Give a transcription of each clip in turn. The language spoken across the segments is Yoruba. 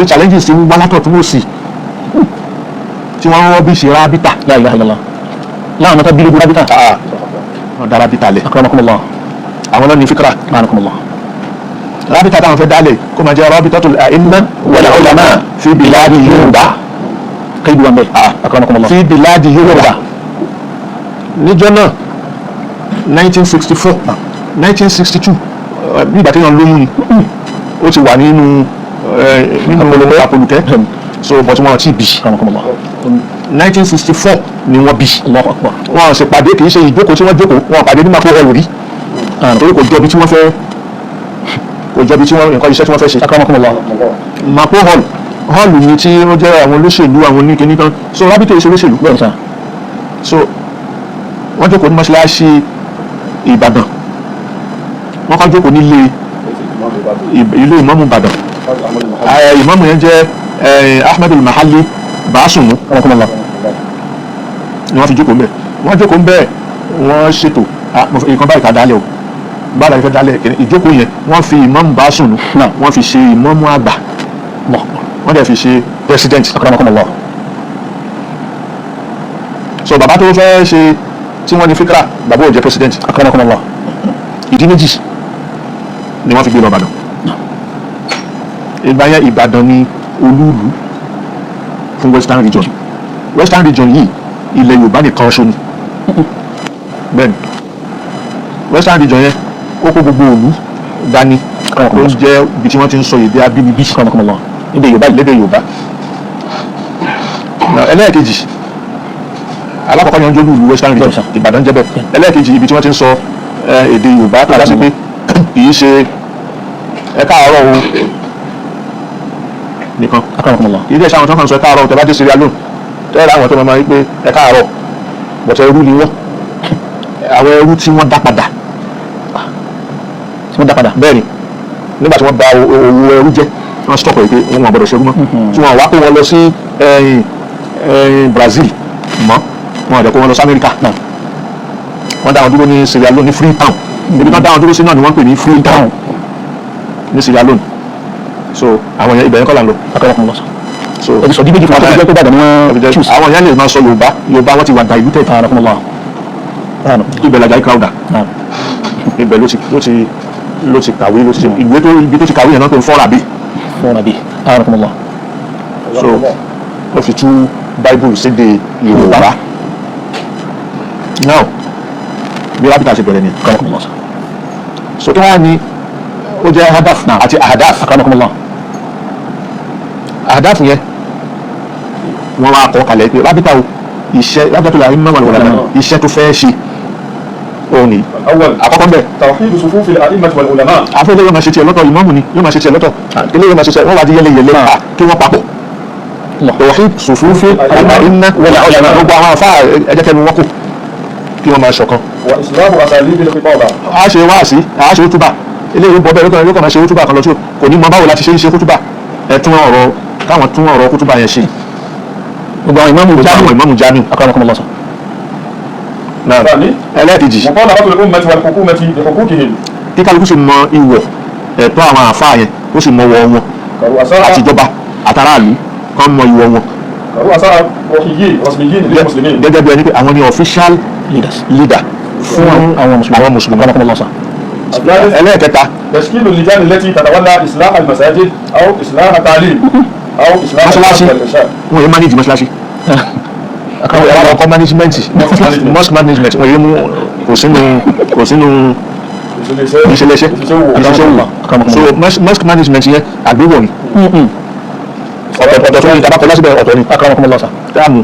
Challenges ti ń wá látọ̀tún òsì tí wọ́n ń rubbish rábítà. La ilaha illallah. Láwọn tó bí lógun rábítà. Wọ́n dá rábítà lẹ̀. Akramakumullah. Àwọn náà ní fíkra. A'anakumullah. Rábítà táwọn fẹ́ dálẹ̀ kó máa jẹ́ rabitatul a'imma wal ulama fi biladi Yorùbá. Kéyìí wà ń bẹ̀. Akramakumullah. Fi biladi Yorùbá. Níjọ́ náà, 1964, 1962, bí ìgbà téèyàn lóyún ni, ó ti wà nínú àpolùkẹ́, so but wọn ò tí ì bí. Akramakumullah. 1964 ni wọ́n bí. Allahu akbar. Wọn sì pàdé, kì í ṣe ìjókòó tí wọ́n jókòó, wọn pàdé ní Mapo Hall rí, torí kò jọ ibi tí wọ́n fẹ́, kò jọ ibi tí wọ́n nǹkan iṣẹ́ tí wọ́n fẹ́ ṣe. Akramakumullah. Mapo Hall, hall yìí tí ó jẹ́ àwọn olóṣèlú, àwọn oníkíní kan, so rábìtì èso olóṣèlú. Bẹ́ẹ̀ sà. So wọ́n jókòó ní mọ́ṣáláṣí Ìbàdàn, wọ́n kọ́ jókòó nílé ilé ìmáàmù Ìbàdàn. Ìmáàmù yẹn jẹ́ Ahmed Mahali Basumu. Akramakumullah. Ni wọ́n fi jókòó ńbẹ̀. Wọ́n jókòó ńbẹ̀, wọ́n ṣètò, ah, nǹkan báyìí ká dálẹ̀ o, báyìí la fẹ́ dálẹ̀. Ìjókòó yẹn, wọ́n fi ìmáàmù Basumu, wọ́n fi ṣe ìmáàmù àgbà, Allahu akbar. Wọ́n dẹ̀ fi ṣe president. Akramakumullah. So bàbá tó fẹ́ ṣe tí wọ́n ní fíkra, bàbá ò jẹ́ president. Akramakumullah. Ìdí méjì ni wọ́n fi gbé lọ Ìbàdàn. Ìgbà yẹn, Ìbàdàn ni olúùlú fún Western Region. Western Region yìí, ilẹ̀ Yorùbá nìkan ṣo ni. Bẹ́ẹ̀ni, Western Region yẹn, ó kó gbogbo òlú dání, ó ń jẹ́ ibi tí wọ́n ti ń sọ èdè abínibí. Akramakumullah. Lédè Yorùbá, lédè Yorùbá. Now, ẹlẹ́ẹ̀kejì, alákọ̀ọ́kọ́ ni wọ́n jólú ìlú Western Region, Ìbàdàn jẹ́ bẹ́ẹ̀. Ẹlẹ́ẹ̀kejì, ibi tí wọ́n ti ń sọ èdè Yorùbá tó dá sí pé kì í ṣe "ẹ káàárọ̀ o" nìkan. Akramakumullah. Kì í dẹ̀ ṣe àwọn tó ń kàn sọ "ẹ káàárọ̀". Tẹ́ bá dé Sierra Leone, tẹ́ àwọn tó máa ń pé "ẹ káàárọ̀", bọ̀tẹ̀ ẹrú ni wọ́n, àwọn ẹrú tí wọ́n dá padà. Tí wọ́n dá padà. Bẹ́ẹ̀ ni, nígbà tí wọ́n bà owó ẹrú jẹ́, wọ́n stop ẹ̀ pé wọ́n ò gbọ́dọ̀ ṣerú mọ́, tí wọ́n wá kó wọn lọ sí ẹ̀yìn ẹ̀yìn Brazil mọ́, wọn ò dẹ̀ kó wọn lọ sí Amẹ́ríkà náà. Wọ́n dá wọn dúró ní Sierra Leone, ní Freetown. Ibi tí wọ́n dá wọn dúró sí náà ni wọ́n ń pè ní Freetown ní Sierra Leone. So àwọn yẹn, ibẹ̀ yẹn kọ́ là ń lọ. Akramakumullah. So ẹ ti sọ dídí fún wa tó fi jẹ́ pé Ìbàdàn ni wọ́n choose. Àwọn yẹn lè máa sọ Yorùbá. Yorùbá wọn ti wà diluted. Akramakumullah. Ibẹ̀ l'Àjàyí Crowther, ibẹ̀ ló ti kàwé, ló ti ṣe ìwé tó, ibi tó ti kàwé yẹn náà pé Fọ́nrabí. Fọ́nrabí. Akramakumullah. So ó fi tú Bible sédè Yorùbá. Now, bí rábìtà ṣe bẹ̀rẹ̀ ni. Akramakumullah. So kí wọ́n á ní ó jẹ́ hadaf àti ahadaf. Akramakumullah. Ahadaf yẹn, wọ́n wá kọ́ kalẹ̀ pé rábìtà o, iṣẹ́ rábìtà tó la rí mọ́wàá lọ́wọ́, iṣẹ́ tó fẹ́ ṣe òun ni. الأول Àkọ́kọ́ bẹ́ẹ̀, توحيد صفوف الأئمة والعلماء. Àfẹ́lẹ́ yóò máa ṣe tiẹ̀ lọ́tọ̀, ìmáàmù ni yóò máa ṣe tiẹ̀ lọ́tọ̀, ilé yóò máa ṣe tiẹ̀, wọ́n wá di yẹlẹyẹlẹ, kí wọ́n papọ̀. توحيد صفوف الأئمة والعلماء. Gbogbo àwọn afá, ẹjẹ́ kẹnu wọn kù, kí wọ́n máa ṣọ̀kan. وإصلاح أساليب الخطابة. A ṣe wáàsí, a ṣe útúbà, eléyìí bọ́ bẹ́ẹ̀ lókàn, yóò máa ṣe útúbà kan lọ tí kò ní mọ báwo láti ṣe ń ṣe kútúbà. Ẹ tún ọ̀rọ̀, káwọn tún ọ̀rọ̀ kútúbà yẹn ṣe. Gbogbo àwọn ìmáàmù gbogbo jamiu. Àwọn ìmáàmù jamiu. Akramakumullah. Náà. الثاني Ẹlẹ́ẹ̀kejì, مطالبة الأمة والحكومة بحقوقهم. Kí kálukú sì mọ ìwọ̀ ẹ̀tọ́ àwọn àfáà yẹn, ó sì mọ wọ wọn. كرؤساء Àtijọba àtàràlú kan mọ ìwọ̀ wọn. كرؤساء روحيين رسميين للمسلمين. Gẹ́gẹ́ bí ẹni pé àwọn ni official leaders leader fún àwọn mùsùlùmí. Àwọn mùsùlùmí. Akramakumullah. الثالث Ẹlẹ́ẹ̀kẹta, تشكيل اللجان التي تتولى إصلاح المساجد أو إصلاح التعليم أو إصلاح mọ́ṣáláṣí. الحرس والإرشاد. Wọn yóò manage mọ́ṣáláṣí, àwọn ọkọ management, mosque management, wọn yóò mú kò sínú ìṣẹ̀lẹ̀ṣẹ̀ ìṣẹ̀ṣẹ̀ wò. So mosque management yẹn, àgbéwọ̀ ni, ọ̀tọ̀ ọ̀tọ̀ tó ní tabakọ̀ lásìbẹ̀, ọ̀tọ̀ ni. Akramakumullah. Táàmù.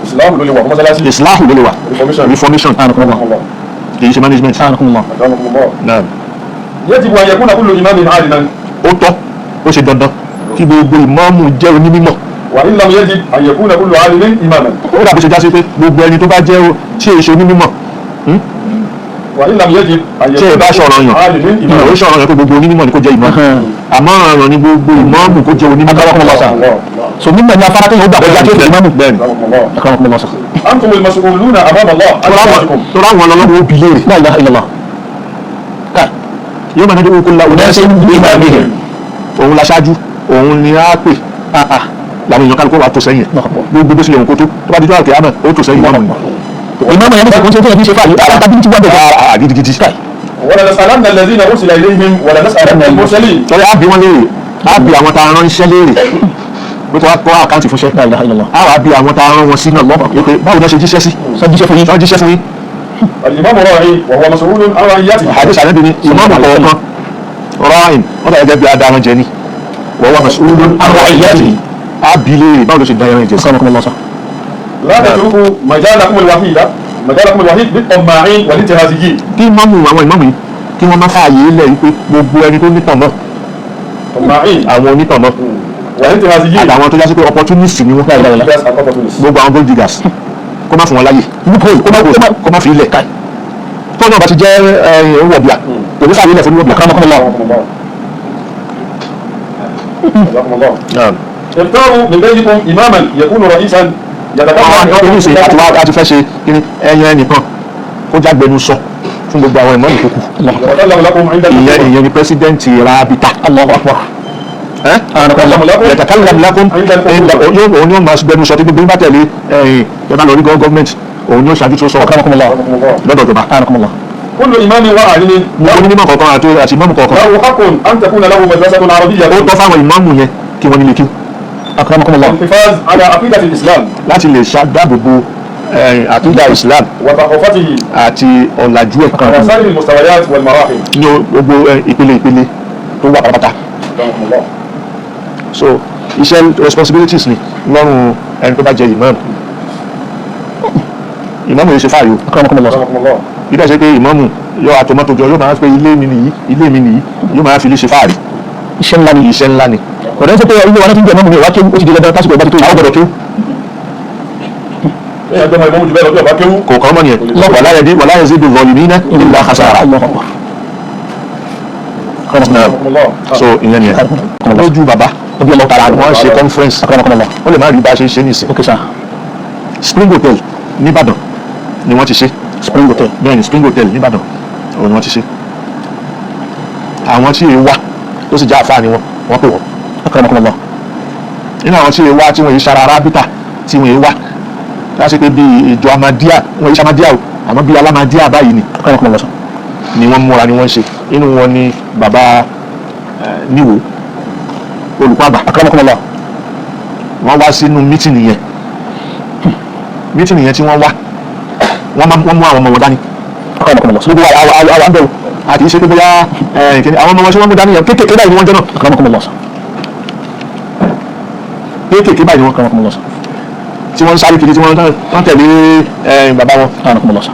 Islam ló lè wà fún mọ́sálásí. Islahu ló lè wà. Reformation. Reformation. Akramakumullah. Kì í ṣe management. Akramakumullah. Akramakumullah. Naam. يجب أن يكون كل إمام عالما. Ó tọ́, ó ṣe dandan kí gbogbo ìmáàmù jẹ́ onímọ̀. وإن لم يجب أن يكون كل عالم إماما. Ó dàbí ṣe já sí pé gbogbo ẹni tó bá jẹ́ tí èso onímọ̀, وإن لم يجب أن tí ẹ يكون bá كل ṣọ̀rọ̀ yàn عالم ìmọ̀ إماما. ó ṣọ̀rọ̀ yàn pé gbogbo onímọ̀ ni kó jẹ́ ìmáàmù, àmọ́ ọ̀ràn ni gbogbo ìmáàmù kó jẹ́ onímọ̀. Akramakumullah. So mímọ̀ ní afárá téèyàn ó gbà kọjá tó fi ìmáàmù. Bẹ́ẹ̀ni. Akramakumullah. Akramakumullah. أنتم المسؤولون أمام الله عن أمتكم. Tó ráwọn ọlọ́wọ́ ó bi léèrè. La ilaha illallah. Yóò máa dájú kó la oníṣẹ́ òun la ṣáájú. Òun ni á pè làwọn èèyàn kálukú wa tó sẹ́yìn gbogbo bó ṣe lè wù kó tó tó bá dijọ́ àkè àmọ́ ó tó sẹ́yìn ìmáàmù ni. Ìmáàmù yẹn ní sèkúnṣe tó yẹ kí n ṣe fàlẹ́ accountability wà bẹ̀rẹ̀. Ah, gidigidi. ولنسألن الذين أرسل إليهم ولنسألن المرسلين. Torí á bí wọn léèrè, á bí àwọn tá a rán iṣẹ́ léèrè pé kó wá kó account fúnṣẹ́. La ilaha illallah. Á wàá bí àwọn tá a rán wọn sí náà lọ́pọ̀ pé báwo ni wọ́n ṣe jíṣẹ́ sí. Sọ jíṣẹ́ fún yín. Sọ jíṣẹ́ fún yín. الإمام راعي وهو مسؤول عن رعيته. Hadith Ànábì ni ìmáàmù kọ̀ọ̀kan ra'in wọ́n dàgẹ́ bí adarun jẹ ni wa huwa mas'ulun an ra'iyatihi, á bí léèrè báwo ló ṣe daran jẹ sí. Akramakumullah sọ. لا تتركوا مجالكم الوحيد مجالكم الوحيد للطماعين والانتهازيين. Kí ìmáàmù, àwọn ìmáàmù yìí, kí wọ́n má fààyè lẹ̀ wípé gbogbo ẹni tó nítàn náà, طماعين àwọn onítàn náà والانتهازيين. àtàwọn tó jásí pé opportunist ni wọ́n, Leaders and opportunists. gbogbo àwọn gold diggers, kó má fún wọn láyè, kó má fi ilẹ̀ tó náà bá ti jẹ́ wọ̀bìà, kò ní fààyè lẹ̀ fún wọ̀bìà. Akramakumullah. حياكم الله، حياكم الله. اختاروا من بينكم إماما يكون رئيسا Àwọn يتكلم. oníṣe àti wá àti fẹ́ ṣe kí ni ẹyẹ ẹnìkan kó jágbẹnu sọ fún gbogbo àwọn ìmáàmù tó kù. يتكلم لكم عند Ìyẹn الخطبة. ìyẹn ni president rabita. Allahu akbar. Yatakallam lakum yóò, òun yóò máa gbẹnu sọ tí gbogbo yín bá tẹ̀lé ẹ̀yìn ẹ bá lọ rí gọ́ọ̀mẹ̀ntì, òun yóò ṣáájú tó sọ Akramakumullah. حياكم الله. lọ́dọ̀ ìjọba. Akramakumullah. كل إمام وعالم Gbogbo onímọ̀ kọ̀ọ̀kan àti ìmáàmù kọ̀ọ̀kan له حق أن تكون له مدرسة عربية ó tọ́ fáwọn ìmáàmù yẹn kí wọ́n nílé kí Akramakumullah. الحفاظ على عقيدة الإسلام láti lè ṣàdáàbòbò àtúndà Islam وثقافته àti ọ̀làjú ẹ̀ على سائر المستويات والمراحل. ní gbogbo ìpele ìpele tó wà pátápátá. حياكم الله. So iṣẹ́ responsibilities ni lọ́rùn ẹni tó bá jẹ ìmáàmù. Ìmáàmù yìí ṣe fáàrí o. Akramakumullah. حياكم الله. Bí dáa ṣe pé ìmáàmù yọ àtọmọ́tò jọ, yóò máa pé ilé mi nìyí, ilé mi nìyí, yóò máa fi ilé ṣe fáàrí. Iṣẹ́ ńlá ni. Iṣẹ́ ńlá ni. Ọ̀rẹ́ ń sọ pé ilé wa náà ti ń jẹ́ ìmáàmù mi wá kí ó ti di dandan tásìkò ìbá ti tó. Àwọn gbọ́dọ̀ kí Ẹ̀yà jọmọ ìmọ̀mù jù bẹ́ẹ̀ lọ bí ọba kéwú. kò kàn mọ́ nìyẹn. Wala yazidu zalimina illa khasara. Allahu akbar. Akramakumullah. حياكم الله. So ìyẹn nìyẹn. Lójú bàbá wọ́n ṣe conference, Akramakumullah. wọ́n lè má rí bá a ṣe ń ṣe nìsín. Ok sir. Spring Hotel nìbàdàn ni wọ́n ti ṣe. Spring Hotel. Bẹ́ẹ̀ ni, Spring Hotel nìbàdàn òun ni wọ́n ti ṣe. Àwọn tí èè wá tó sì já àfáà ni wọ́n, wọ́n pè wọ́n. Akramakumullah. Nínú àwọn tí èè wá tí wọ́n yìí sara arábítà tí wọ́n yìí wá láti pé bíi ìjọ amadíà, wọ́n yìí sàmadíà o, àmọ́ bíi alámadíà báyìí ni Akramakumullah. ni wọ́n múra ni wọ́n ṣe. Inú wọn ni bàbá níwò olùkọ́ àgbà. Akramakumullah. Wọ́n wá sínú mítìnì yẹn. Mítìnì yẹn tí wọ́n wá, wọ́n mú àwọn ọmọ wọn dání. Akramakumullah. Gbogbo àwọn àbẹ̀wò àti ìṣe pé bóyá ìkíni àwọn ọmọ wọn tí wọ́n mú dání yẹn, kéékèèké báyìí ni wọ́n jẹ́ náà. Akramakumullah. Kéékèèké báyìí ni wọ́n Akramakumullah. tí wọ́n ń sáré kiri, tí wọ́n ń tẹ̀lé bàbá wọn. Akramakumullah.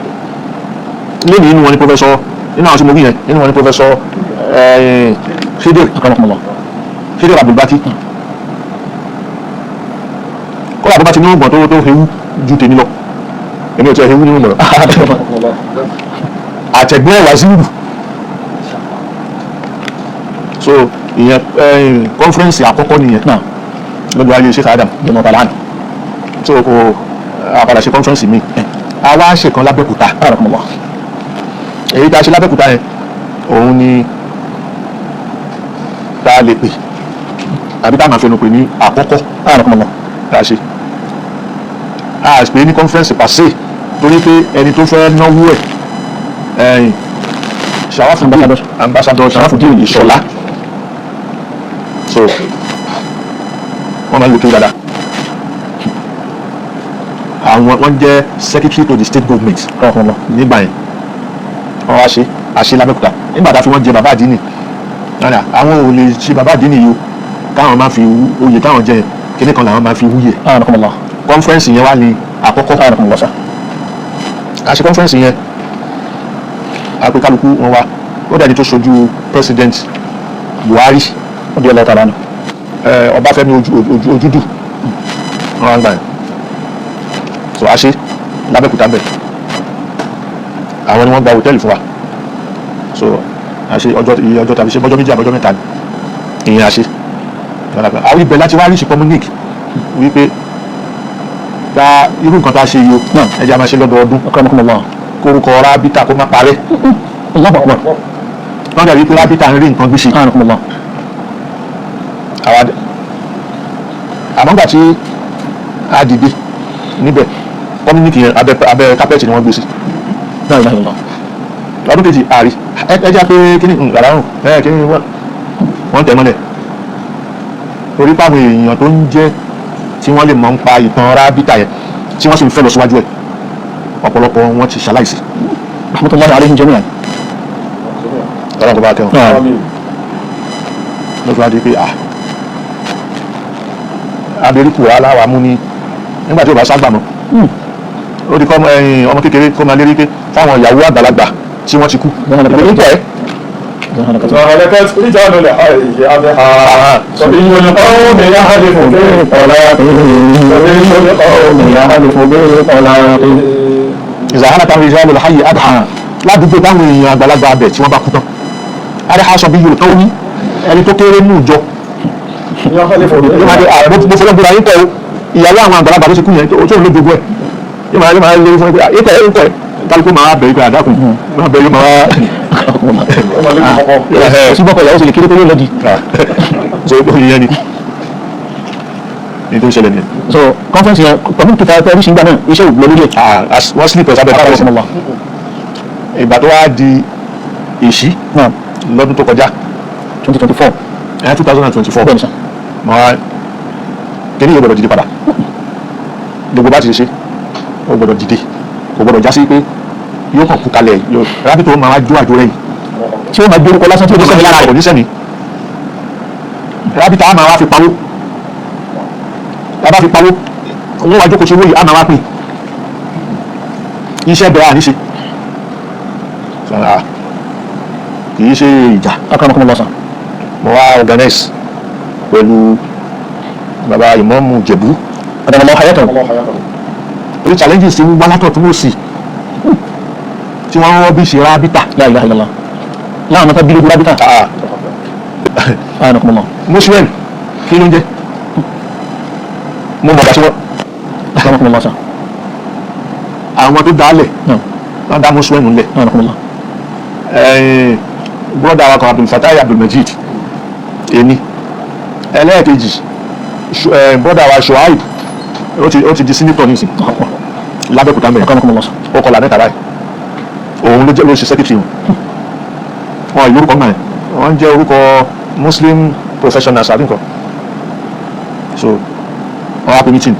Lẹ́yìn inú wọn ni professor, nínú àwọn tí mo wí yẹn, nínú wọn ni professor Khidir. Akramakumullah. Khidir Abdulbaki, kódà tó bá ti ní ọgbọ̀n tó hewu ju tèmi lọ, èmi ò tiẹ̀ hewu nínú mọ̀rọ̀ àtẹ̀gbẹ́ ẹ̀ waziri. So ìyẹn conference àkọ́kọ́ nìyẹn Náà. lọ́dọ̀ ayé Sheikh Adam. Jọmọ tààlà àná. So kò àpàdà ṣe conference mi, a wá ṣèkan lábẹ́òkúta. Akramakumullah. Èyí tá a ṣe lábẹ́òkúta yẹn, òun ni tá a lè pè tàbí tá a máa fẹnu pè ní àkọ́kọ́ Akramakumullah. tá a ṣe. A pè ní conference pàṣẹ torí pé ẹni tó fẹ́ náwó ẹ̀ ẹ̀yìn Sharafuddin, ambassador Sharafuddin Ìṣọ̀lá, so wọ́n máa ń lò kí dáadáa. Àwọn wọ́n jẹ́ secretary to the state government Akramakumullah. nígbà yẹn. Wọ́n wá ṣe àṣe lábẹ́òkúta nígbà tá a fi wọ́n jẹ bàbá àdínì. Rárá, àwọn ò lè ṣe bàbá àdínì yìí o, káwọn máa fi oyè táwọn jẹ yẹn, kíní kan làwọn máa fi wúyè. Akramakumullah. Conference yẹn wá ní àkọ́kọ́. Akramakumullah sir. A ṣe conference yẹn, a pè kálukú wọn wá. Ó dàbí tó ṣojú president Buhari, Radiyallahu ta'ala anhu. Ọbáfẹ́mi Ojúdù wọn wá ń gbà yẹn. So a ṣe lábẹ́òkúta bẹ̀, àwọn ni wọ́n gba hòtẹ́ẹ̀lì fún wa. So a ṣe ọjọ́, iye ọjọ́ tàbí ṣe bọ́jọ́ 2 àbọ́jọ́ 3 ni ìyẹn a ṣe. Àwọn ibẹ̀ láti wá rí ṣe communique wípé ta irú nǹkan tá a ṣe yìí o, ẹ jẹ́ a máa ṣe lọ́dọọdún. Akramakumullah. Kórúkọ rábítà kó má parẹ́. Allahu akbar. Wọ́n dàbí pé rábítà ń rí nǹkan gbé ṣe. Akramakumullah. Àwa Àmọ́ nígbà tí a dìde níbẹ̀, communique yẹn, abẹ́ carpet ni wọ́n gbé sí. La ilaha illallah. Ọdún kejì àrí ẹ jẹ́ pé kíní rárá hùn ẹ kíní wọ́n tẹ̀ mọ́lẹ̀ torí pàwọn èèyàn tó ń jẹ́ tí wọ́n lè mọ̀ ń pa ìtàn rábítà yẹn, tí wọ́n sì ń fẹ́ lọ síwájú ẹ̀, ọ̀pọ̀lọpọ̀ wọn ti ṣaláìsí. Rahmatullahi alayhim jami'an. Ọlọ́run kò bá kẹ́wọn. آمين. Ló fi wá di pé à abẹ́ríkù aláwa mú ní nígbà tí ò bá ságbà mọ́, ó di kọ́ ọmọ ẹ̀yìn ọmọ kékeré kó máa lérí pé fáwọn ìyàwó àgbàlagbà tí wọ́n ti kú ìpè ẹ̀. وهلكت رجال الحي أبها صبي القوم يحلف بالطلاق، صبي القوم يحلف بالطلاق. Ìzàhánà táwọn ìṣẹ́ lọ́la háyè adha ládùúgbò táwọn èèyàn àgbàlagbà abẹ tí wọ́n bá kú tán, adha sọ bí Yorùbá ní ẹni tó kéré nù jọ يحلف yóò máa di ààrẹ mo fọlọ́ búra yín tẹ̀ o, ìyàwó àwọn àgbàlagbà tó ti kú yẹn tó ń lójoogun ẹ̀, yóò máa lé fún ẹ pé yín tẹ̀ yín tẹ̀, kálukú máa bẹ̀ yín pé àdákùn máa bẹ̀ yín máa. Síbọ̀kọ̀ ìyàwó sì lè kéré tó lè lọ́dì. So ìyẹn ni ní tó ń ṣẹlẹ̀ nìyẹn. So conference yẹn, community ta fẹ́ ríṣìí gbà náà, iṣẹ́ ògbó lórí ẹ̀. Ah, wọ́n slip ẹ̀ sábẹ́ carpet. Akramakumullah. Ìgbà tó wá di èṣí lọ́dún tó kọjá, 2024. 2024. Bẹ́ẹ̀ni sà. Mọ kíní yóò gbọ́dọ̀ dìde padà, gbogbo bá ti ṣe ó gbọ́dọ̀ dìde, kò gbọ́dọ̀ já sí pé yóò kàn kú kalẹ̀ yóò rábìtì ó máa wá jó àjò rẹ̀ yìí. Tí ó máa gbé orúkọ lásán tí ó ní sẹ́mi lára kò rẹ̀. ní sẹ́mi rábìtì á máa wá fi pawó, tá a bá fi pawó, wọ́n wá jókòó sí owó yìí, á máa wá pín iṣẹ́ bẹ̀rẹ̀ àníṣe kì í ṣe ìjà. Akramakumullah sà. Mo wá organize pẹ̀lú bàbá ìmáàmù Jẹ̀bú. Adamallahu hayatahu. Orí challenges ti ń wá látọ̀ tó wò sí tí wọ́n ń rọ́ bí ṣe rábítà. La ilaha illallah. Láwọn afẹ́ bílógún rábítà. Akramakumullah. Muslim kí ló ń jẹ́ mo mọ̀ bá tí wọ́n Akramakumullah sà. Àwọn tó dálẹ̀ wọ́n dá muslim lẹ̀. Akramakumullah. Brother wa kan, Abdulfatai Abdulmajid, èmi ẹlẹ́ẹ̀kejì, brother wa Shuaib, ó ti di senator nísìn lábẹ́òkúta mẹ́rin. Akramakumullah sà. Ó kọlà mẹ́ta báyìí, òun ló jẹ́ ló ṣe secretary wọn. Wọn ìlú orúkọ náà wọ́n jẹ́ orúkọ Muslim professionals àbí nǹkan. So wọ́n wá pé meeting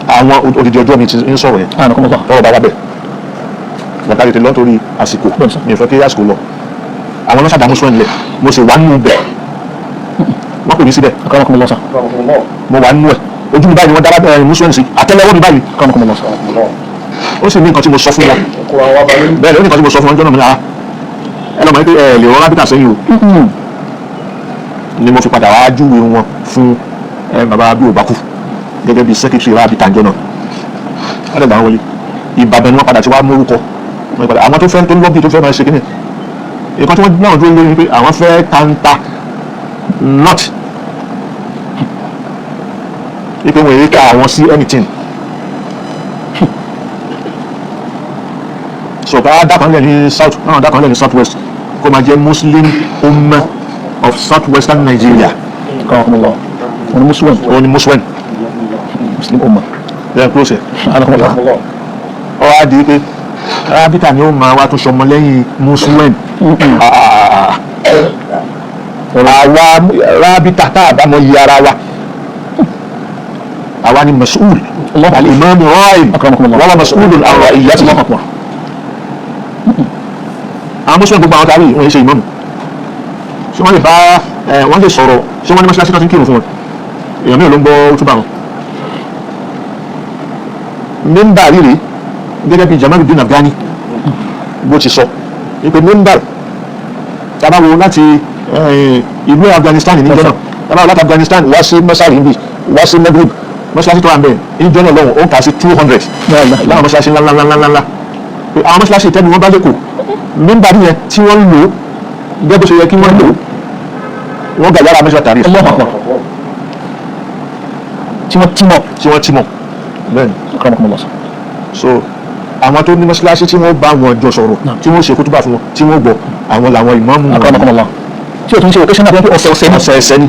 àwọn odidi ọjọ́ mi ti ń sọ̀rọ̀ yẹn. Akramakumullah. Tọrọ bá wà bẹ̀ wọ́n ká tètè lọ nítorí àsìkò. Bẹ́ẹ̀ sà. Mi ò fẹ́ kí àsìkò lọ. Àwọn ọlọ́sàdá muslim lẹ̀, mo sì wà nínú bẹ̀, wọ́n pè mí síbẹ̀. Akramakumullah sà. Mo wà nínú ẹ̀, ojú mi báyìí ni wọ́n dára ẹ̀ muslim sí àtẹ́lẹwọ́ mi báyìí. Akramakumullah sà. Ó sì ní nǹkan tí mo sọ fún wọn bẹ́ẹ̀ ni, ó ní nǹkan tí mo sọ fún wọn jọ́nà mi ní, ẹ lọ́mọ pé ẹ lè rọ rábìtà sẹ́yìn o, ni mo fi padà wá júwe wọn fún ẹ bàbá bí ò bá kú gẹ́gẹ́ bí secretary rábìtà jọ náà. Wọ́n dẹ̀ gbà wọ́n wọlé. Ìbàdàn ni wọ́n padà ti wá mórúkọ wọ́n padà. Àwọn tó fẹ́ tó lọ́bì tó fẹ́ máa ṣe kíni nǹkan tí wọ́n náà dúró lórí pé àwọn fẹ́ tanta not wípé wọ́n èyí ká àwọn sí anything. So ká dákan lẹ̀ ní south náà, dákan lẹ̀ ní south west, kó máa jẹ́ Muslim Ummah of South Western Nigeria. Akramakumullah. Wọn ni muslim. Òun ni Muslim. Muslim umma. Then close ẹ̀. Akramakumullah. Ọ wá di pé rábítà ni ó máa wá tún sọmọ lẹ́yìn Muslim. Àwa rábítà tá a bá mọ iye ara wa, àwa ni mas'ul, al-imam ra'in Akramakumullah. wa huwa mas'ulun an ra'iyatihi. Allahu akbar. Àwọn Muslim, gbogbo àwọn tàbí wọ́n yẹ ṣe ìmáàmù, ṣé wọ́n lè bá ẹ wọ́n lè sọ̀rọ̀? Ṣé wọ́n ní mọ́ṣáláṣí tó ti ń kírun fún wọn? Èèyàn mélòó ló ń gbọ́ túbà wọn? Mímbà rírì, gẹ́gẹ́ bí Jamaluddin Afghani bó ti sọ wípé mímbà tábà wo láti ìlú Afghanistan níjọ́ náà, tábà wo láti Afghanistan wá sí mọ́ṣáláṣí níbí, wá sí Maghrib, mọ́ṣáláṣí tó wà ń bẹ̀ níjọ́ náà lọ́wọ́, ó ń kà sí 200 láwọn mọ́ṣáláṣí ńláńláńláńlá. Pé àwọn mọ́ṣáláṣí ìtẹ́nu wọn bá lẹ́kọ̀ọ́, mímbà yẹn tí wọ́n ń lò gẹ́gẹ́ bó ṣe yẹ kí wọ́n lò, wọ́n gà yàrá mẹ́sàn-án tàrí. Allahu akbar. Tí wọ́n tí mọ̀. Tí wọ́n ti mọ̀ bẹ́ẹ̀ ni. Akramakumullah. So àwọn tó ní mọ́ṣáláṣí tí wọ́n bá wọn jọ sọ̀rọ̀, tí wọ́n ṣe kútúbà fún wọn, tí wọ́n gbọ́, àwọn làwọn ìmáàmù wọn. Akramakumullah. Tí o tún ṣe occasional, pé ọ̀sẹ̀ ọ̀sẹ̀ ní. Ọ̀sẹ̀ ẹsẹ̀ ni.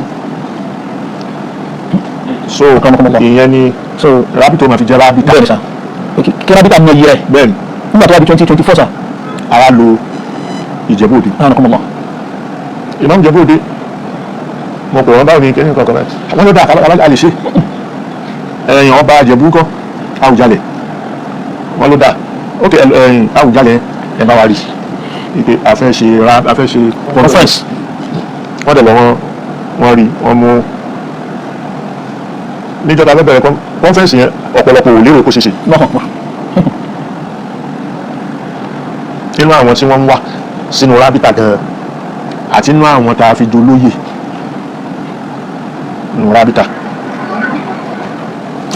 So Akramakumullah. ìyẹn ni So rábìtà ó máa fi jẹ́ rábìtà. Bẹ́ẹ̀ ni sà, kí rábìtà mọ iye rẹ̀. Bẹ́ẹ̀ ni. Nígbà tó wá di 2024 sà? Ara lo Ìjẹ̀bú Òde. Akramakumullah. Ìmáàmù Ìjẹ̀bú Òde, mo pè wọ́n, báwo ni kẹ́hìn kankan báyìí, wọ́n ló dà a lè ṣe. Ẹ̀yìn ọba Ìjẹ̀bú ńkọ́, Àwùjalẹ̀, wọ́n ló dà. Ok, ẹ̀yìn Àwùjalẹ̀, ẹ̀ bá wa rí ipe a fẹ́ ṣe a fẹ́ ṣe conference. Wọ́n dẹ̀ lọ, wọ́n rí wọ́n mú níjọba fẹ́ bẹ̀rẹ̀ conference yẹn. Ọ̀pọ̀lọpọ̀ ò lérò kó ṣe ṣe. Allahu Akbar. Nínú àwọn tí wọ́n ń wá sínú rábìtà gan-an àti nínú àwọn tá a fi dolóyè nínú rábìtà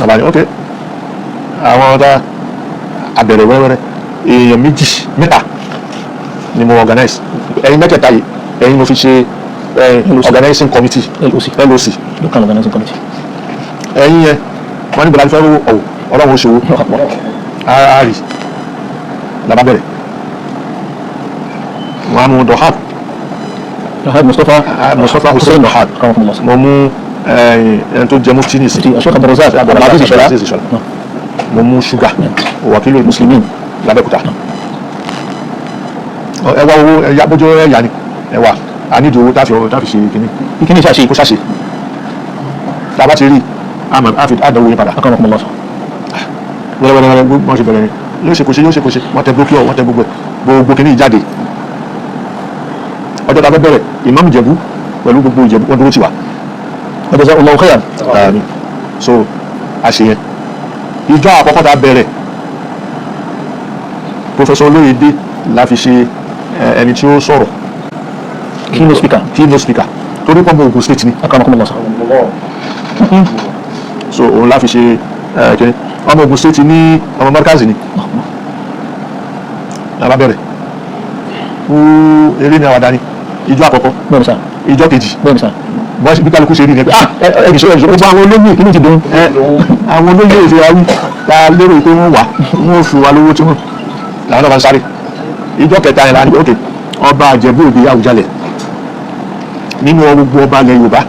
àbáyé, ok, àwọn tá a bẹ̀rẹ̀ wẹ́rẹ́wẹ́rẹ́, èèyàn méjì mẹ́ta ni mo organize. Ẹ̀yin mẹ́tẹ̀ẹ̀ta yìí, ẹ̀yin mo fi ṣe LOC. Organizing committee. LOC. LOC. Local organizing committee. Ẹ̀yin yẹn, wọ́n ní bọ̀dá fẹ́ rówó ọ̀wọ̀, ọlọ́run ó ṣòwò. Allahu Akbar. Á rí làbá bẹ̀rẹ̀, wọ́n á mú Dọ̀háp. Alhaji Mustapha. Mustapha Hussein Dọ̀háp. Akramakumullah. Mo mú ẹni tó jẹ mufti nìsín. Ti Sheikh Abdulrazak Abdulaziz Ìṣọ̀lá. Abdulaziz Ìṣọ̀lá. Mo mú ṣúgà wàkílù muslimin lábẹ́òkúta. Ẹ wá owó, ẹ yá bójú ẹ yá ni ẹ wà a nídìí owó táfi ṣe kínní. Kíní ṣàṣe. Kó ṣàṣe, tá a bá ti rí a máa fi àdánwò yín padà. Akramakumullah. Wẹ́rẹ́wẹ́rẹ́ wọ́n ṣe bẹ̀rẹ̀ ni yóò ṣe kò ṣe, yóò ṣe kò ṣe. Wọ́n tẹ brókíọ̀, wọ́n tẹ gbogbo ẹ̀, gbogbo kínní jáde. Ọjọ́ tá a fẹ́ bẹ̀rẹ̀, ìmáàmù Ìjẹ̀bú pẹ̀lú gbogbo Ìjẹ̀bú, wọ́n dúró tì wá. Wa jazakallahu khairan. Àmín. So a ṣe yẹn. Ìjọ àkọ́kọ́ tá a bẹ̀rẹ̀, Professor Olóyèdé la fi ṣe ẹni tí ó sọ̀rọ̀. Keynote speaker. Keynote speaker, torí pọ́nbọ̀ Ògùn State ni. Akramakumullah. So òun la fi ṣe kíní. Ọmọ Ògùn State ní, ọmọ Markazi ni. La bá bẹ̀rẹ̀ fún eré ní àwàdà ni ìjọ àkọ́kọ́. Bẹ́ẹ̀ni sà. Ìjọ kejì, Bẹ́ẹ̀ni sà. bí kálukú ṣe rí ni pé ah, ẹ ẹ ẹ gbogbo àwọn olóyè Inú ti dùn. Ẹ àwọn olóyè ìfẹ́ wa wí ta lérò pé wọ́n wà, wọ́n fi wa lówó tí wọ́n làwọn náà bá ń sáré. Ìjọ kẹta yẹn la ní ok, ọba Ìjẹ̀bú Òde Àwùjalẹ̀, nínú gbogbo ọba ilẹ̀ Yorùbá,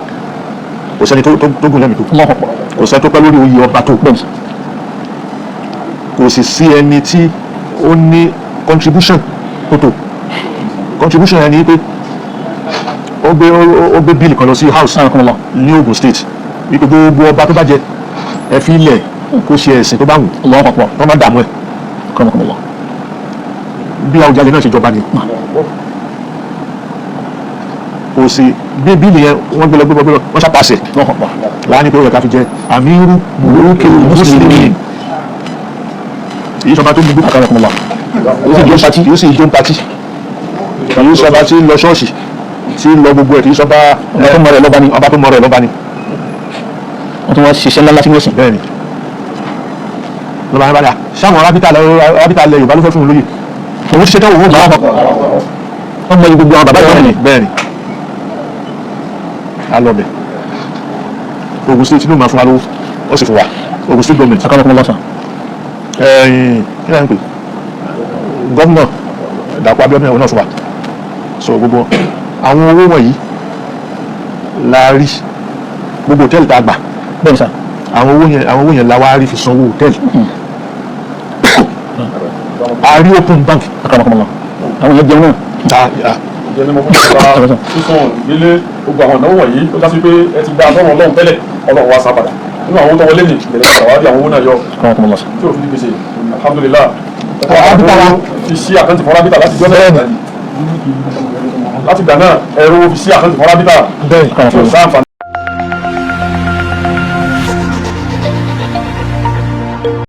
kò sẹ́ni tó gùn lẹ́mìí tó, Allahu Akbar. kò sẹ́ni tó pẹ́ lórí oyè ọba tó, Bẹ́ẹ̀ni sà. kò sì sí ẹni tí ó ní contribution tó contribution yẹn ni pé ó gbé bill kan lọ sí house Akramakumullah. ní Ogun State wípé gbogbo ọba tó bá jẹ, ẹ fi ilẹ̀ kó ṣe ẹ̀sìn tó bá wù, Allahu Akbar. wọ́n má dààmú ẹ̀. Akramakumullah. Bí Àwùjalẹ̀ náà ṣe jọba ni, kò sí bí bill yẹn, wọ́n gbé lọ, gbé lọ, gbé lọ, wọ́n ṣàpàṣẹ. Allahu Akbar. Láàánú pé ó yẹ ká fi jẹ Amiru Muluki Muslimin, èyí sọba tó gbogbo. Akramakumullah. Yóò sì jó party, yóò sì jó party, yóò sọba tí ń lọ ṣọ́ọ̀ṣì, tí ń lọ gbogbo ẹ̀, kì í sọba. Ọba tó mọ rẹ̀ lọ́ba ni. Ọba tó mọ rẹ̀ lọ́ba ni. Wọ́n tún wá ṣiṣẹ́ ńlá sínú ẹ̀sìn. Bẹ́ẹ̀ ni, lọ́ba yẹn bá dà sáwọn rábítà lẹ Yorùbá ló fẹ́ fún un lóye, òun ti ṣe tán, òun gbà. Wọ́n mọ gbogbo àwọn bàbá ìwọ̀n ni. Bẹ́ẹ̀ ni, a lọ bẹ̀. Ogun State ló máa fún wa lówó, ó sì fún wa, Ogun State government. Akramakumullah sà. Ẹ̀yìn kí ló ń pè, gómìnà Dàpọ̀ Abíọ́dún ẹ̀wọ̀n náà fún wa. So gbogbo àwọn owó wọ̀nyí la rí, gbogbo hòtẹ́ẹ̀lì tá a gbà. Bẹ́ẹ̀ni sà. Àwọn owó yẹn la wá rí fi sanwó hòtẹ́ẹ̀lì. A rí open bank. Akramakumullah. Àwọn yẹn jẹun náà. Ta Ìjẹ́ ní mo fún ìjọba sísun ìgbélé gbogbo àwọn ìnáwó wọ̀nyí tó já sí pé ẹ ti gba sọ́wọ́ Ọlọ́run tẹ́lẹ̀, Ọlọ́run wá sá padà nínú àwọn owó tó wọlé ní ìbẹ̀rẹ̀ padà wá rí àwọn owó náà yọ. Akramakumullah sà. Tí ò fi di gbèsè, alhamdulillah. Rábítà wa. Fi sí àkáǹtì fún rábítà láti jọ́ náà, láti gbà náà ẹ̀rọ fi sí àkáǹtì fún rábítà Bẹ́ẹ̀. tí ò sáǹfààní.